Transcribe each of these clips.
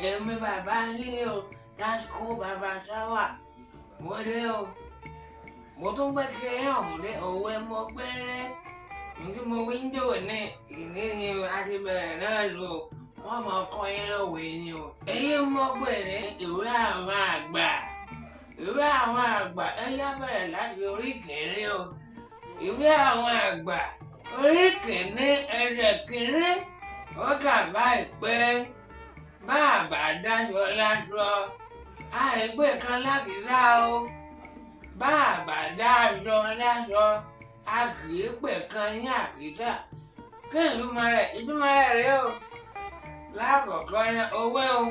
Èmi bàbá yín ni o, Lásìkò Bàbá Táwà. Mo dé o. Mo tún gbé kiri ọ̀hún dé òwe mo gbére. Ntí mo wí ń jò ní ìní ni o, a ti bẹ̀rẹ̀ náà lò. Wọ́n mọ̀ kọ́ yín lówe ni o. Èyí mo pè ní ìwé àwọn àgbà. Ìwé àwọn àgbà ẹ yá bẹ̀rẹ̀ láti orí kìíní o. Ìwé àwọn àgbà orí kìíní ẹsẹ̀ kìíní ó kà báyìí pé bá a bá dáṣọ láṣọ àìpé kan lákìsà o. Bá a bá dáṣọ láṣọ a kì í pè kan ní àkìsà. Kí ìtumọ̀ rẹ̀? Ìtumọ̀ rẹ̀ rèé o. Lákọ̀ọ́kọ́ yẹn owó o.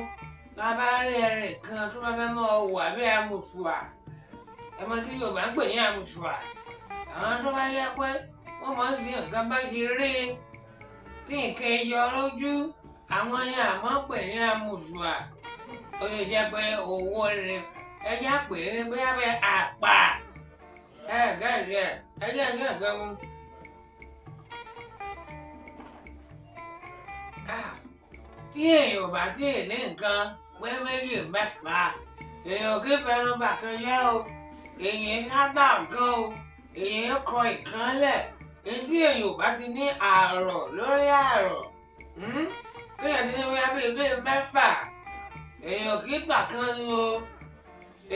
Tá a bá rí ẹnì kan tó bá fẹ́ mọ́ ọ wà bí amùsùà. Ẹ mọ tí Yorùbá ń pè ní amùsùà. Àwọn tó bá yẹ pé wọ́n máa ń fi nǹkan bá ti rí tí nǹkan yọ lójú, àwọn yẹn àmọ́ pè ní amùsùà. Ó lè jẹ́ pé owó ni ẹ já pè é bóyá bí àpà. Ẹ gẹ́gẹ́ ẹ, ẹ jẹ́ ní nǹkan mu. Tí èèyàn ò bá tí ì ní nǹkan pé méjì mẹ́ta, èèyàn kì í fẹnu bà kan jẹ́ o. Èèyàn sábà nǹkan o. Èèyàn kọ ìkan lẹ̀. Èyí tí èèyàn ò bá ti ní àrọ̀ lórí àrọ̀, kéèyàn ti ní bóyá bíi bíi mẹ́fà, èèyàn kì í gbà kan ni o.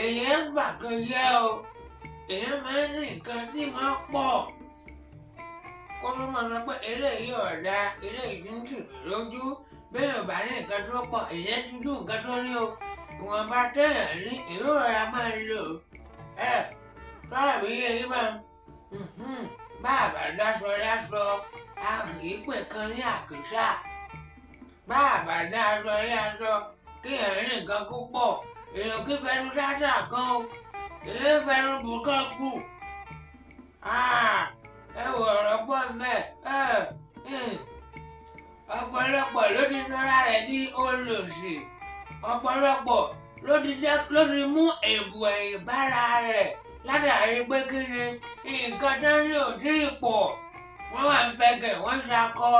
Èèyàn gbà kan jẹ́ o. Èèyàn máa ń ní nǹkan tí máa ń pọ̀. Kó tó máa sọ pé eléyìí ò dáa, eléyìí ń tì mí lójú. Béèyàn ò bá ní nǹkan tó pọ̀, èèyàn dúdú nǹkan tó ní o. Ìwọ̀nba téèyàn ní, èèyàn ò rọra máa ń lò. Ẹ sọ̀rọ̀ mi yé yín báun. Bá a bá dáṣọ láṣọ, a kì í pè kan ní àkìsà. Bá a bá dáṣọ láṣọ, kéèyàn ní nǹkan kó pọ̀. Èèyàn kì í fẹnu sáṣà kan o. Èèyàn fẹnu bù kan kù. Ẹ wò ọ̀rọ̀ pọ̀ ńbẹ̀. Ọ̀pọ̀lọpọ̀ ló ti sọra rẹ̀ di olòṣì. Ọ̀pọ̀lọpọ̀ ló ti jẹ́ ló ti mú èbù ẹ̀yìn bára rẹ̀ látàrí pé kí ni nǹkan tó ń lò tí ì pọ̀. Wọ́n máa ń fẹgẹ̀, wọ́n ṣakọ.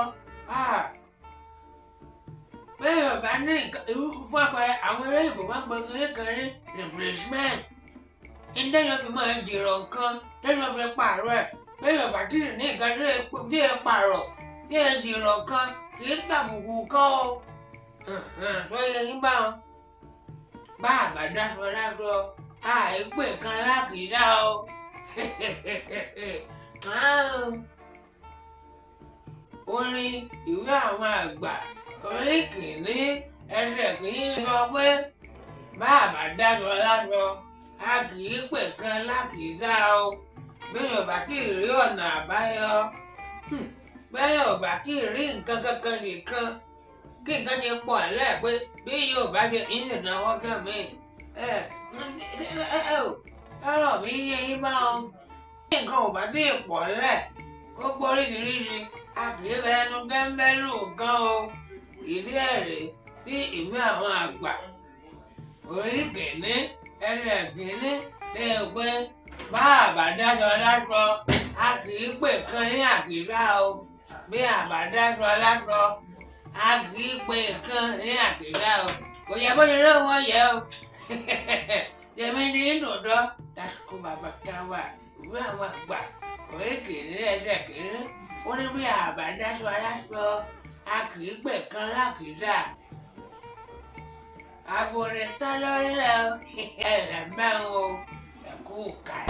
Béèyàn ò bá ní nǹkan, irú fún àpẹẹrẹ àwọn olóyìnbó máa ń pe kinní kan ní replacement. Ní téèyàn fi máa ń jìrọ̀ nǹkan, téèyàn fi pààrọ̀ ẹ̀. Béèyàn ò bá tí ì ní nǹkan tí ì pààrọ̀, tí ì jìrọ̀ nǹkan, kì í tàbùkù nǹkan o. Tó yé yín báun. Bá a bá dáṣọ láṣọ, àìpé kan lákìsà o. Orin ìwé àwọn àgbà orí kìíní ẹsẹ̀ kìíní sọ pé bá a bá dáṣọ láṣọ, a kì í pè kan lákìsà o. Béèyàn ò bá tí ì rí ọ̀nà àbáyọ, béèyàn ò bá tí ì rí nǹkan kankan nìkan, kí nǹkan ti pọ̀ ńlẹ̀ pé bí yóò bá ṣe ń náwó kàn mí. Ẹ ẹ ò, ọ̀rọ̀ mi yé yín báun. Bí nǹkan ò bá tí ì pọ̀ ńlẹ̀, kó pọ̀ oríṣiríṣi, a kì í fẹnu tẹ́ńbẹ́lú nǹkan o. Ìdí ẹ̀ rèé tí ìwé àwọn àgbà orí kìíní ẹsẹ̀ kìíní lè pé bá a bá dáṣọ láṣọ, a kì í pè kan ní àkìsà o. Bí a bá dáṣọ láṣọ, a kì í pè kan ní àkìsà o. Kò yẹ bó ṣe lóun ó yẹ o. Tèmi ní tòótọ́, Lásìkò Bàbá Táwà, ìwé àwọn àgbà orí kìíní ẹsẹ̀ kìíní. Ó ní bí a bá dáṣọ láṣọ, a kì í pè kan lákìsà. Aago ni tán lórílẹ̀ o. Ẹ lẹ̀ mẹ́rin o. Ẹ kú ìkàlẹ̀.